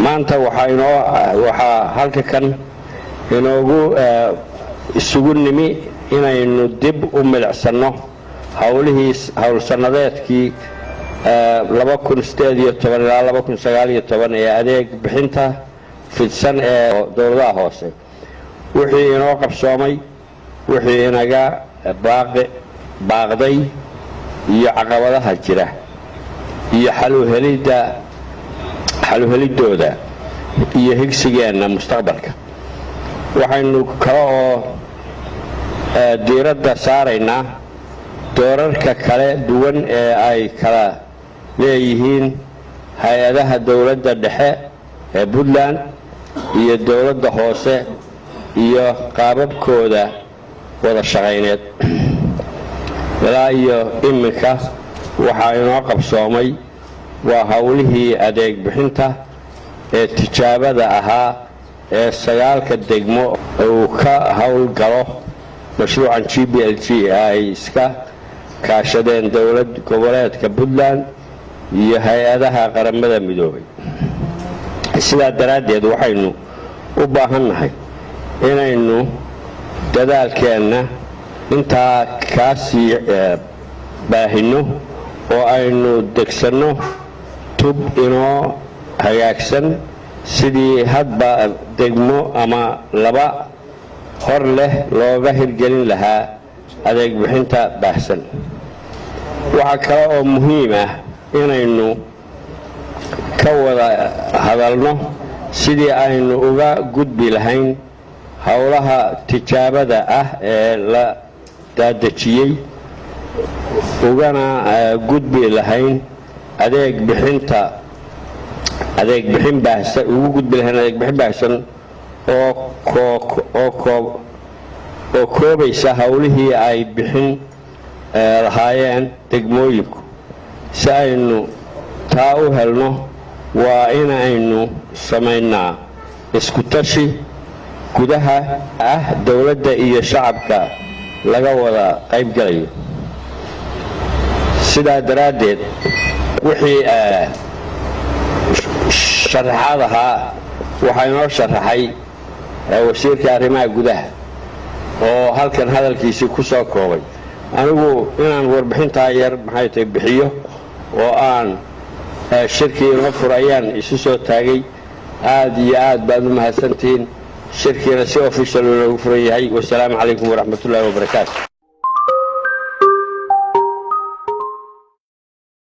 Maanta waxaa inoo waxaa halka kan inoogu isugu nimi inaynu dib u milicsanno howlihii howlsannadeedkii 2018 ilaa 2019 ee adeeg bixinta fidsan ee dowladaha hoose, wixii inoo qabsoomay, wixii inaga baaqday iyo caqabadaha jira iyo xaluhelidda xaluheliddooda iyo higsigeenna mustaqbalka. Waxaynu kale oo diiradda saaraynaa doorarka kala duwan ee ay kala leeyihiin hay-adaha dowladda dhexe ee Puntland iyo dowladda hoose iyo qaababkooda wada shaqayneed. Ilaa iyo iminka waxaa inoo qabsoomay waa howlihii adeeg bixinta ee tijaabada ahaa ee sagaalka degmo uu ka howlgalo mashruucan GPLG ay iska kaashadeen Dowlad Goboleedka Puntland iyo hay-adaha Qaramada Midoobay. Sidaa daraaddeed, waxaynu u baahannahay inaynu dadaalkeenna intaa kaa sii baahinno oo aynu degsanno tub inoo hagaagsan sidii hadba degmo ama laba hor leh looga hirgelin lahaa adeeg bixinta baahsan. Waxaa kale oo muhiim ah inaynu ka wada hadalno sidii aynu uga gudbi lahayn howlaha tijaabada ah ee la daadejiyey, ugana gudbi lahayn adeeg bixinta adeeg bixin baahsan ugu gudbi lahayn adeeg bixin baahsan oo koobaysa howlihii ay bixin lahaayeen degmooyinku. Si aynu taa u helno, waa inaynu samaynaa isku tashi gudaha ah, dowladda iyo shacabka laga wada qaybgalayo. Sidaa daraaddeed, wixii sharaxaad ahaa waxaa inoo sharaxay wasiirka arrimaha gudaha oo halkan hadalkiisii ku soo koobay. Anigu inaan warbixintaa yar, maxay tahay, bixiyo oo aan shirkii inoo furayaan isu soo taagay. Aad iyo aad baad u mahadsantihiin. Shirkiina si official inoogu furan yahay. Wasalaamu calaykum waraxmatullaahi wabarakaatu.